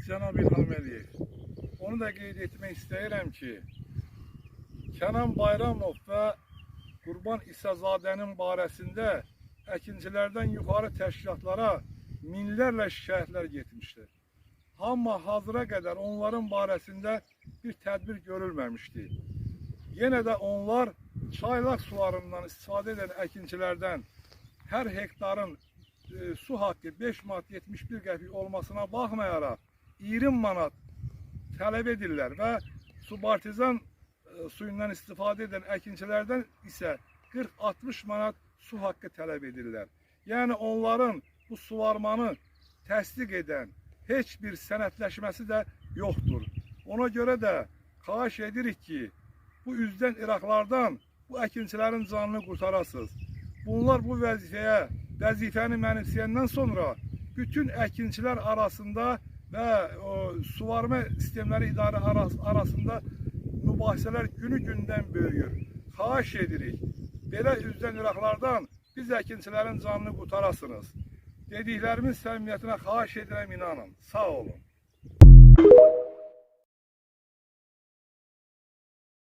cənab İlham Əliyev, onu da qeyd etmək istəyirəm ki, Kənan Bayramov və Qurban İsazadənin barəsində əkinçilərdən yuxarı təşkilatlara minlərlə şikayətlər getmişdir. Amma hazıra qədər onların barəsində bir tədbir görülməmişdi. Yenə də onlar çaylaq sularından istifadə edən əkinçilərdən hər hektarın su haqqı 5 manat 71 qəpik olmasına baxmayaraq 20 manat tələb edirlər və subartizan suyundan istifadə edən əkinçilərdən isə 40-60 manat su haqqı tələb edirlər. Yəni onların bu suvarmanı təsdiq edən heç bir sənədləşməsi də yoxdur. Ona görə də xahiş edirik ki, bu üzdən İraqlardan bu əkinçilərin canını qurtarasınız. Bunlar bu vəzifəni mənimsəyəndən sonra bütün əkinçilər arasında və o, suvarma sistemləri idarə arasında mübahisələr günü-gündən böyüyür. Xahiş edirik, belə üzdən İraqlardan biz əkinçilərin canını qurtarasınız. Dediklərimin səmimiyyətinə xahiş edirəm, inanın. Sağ olun.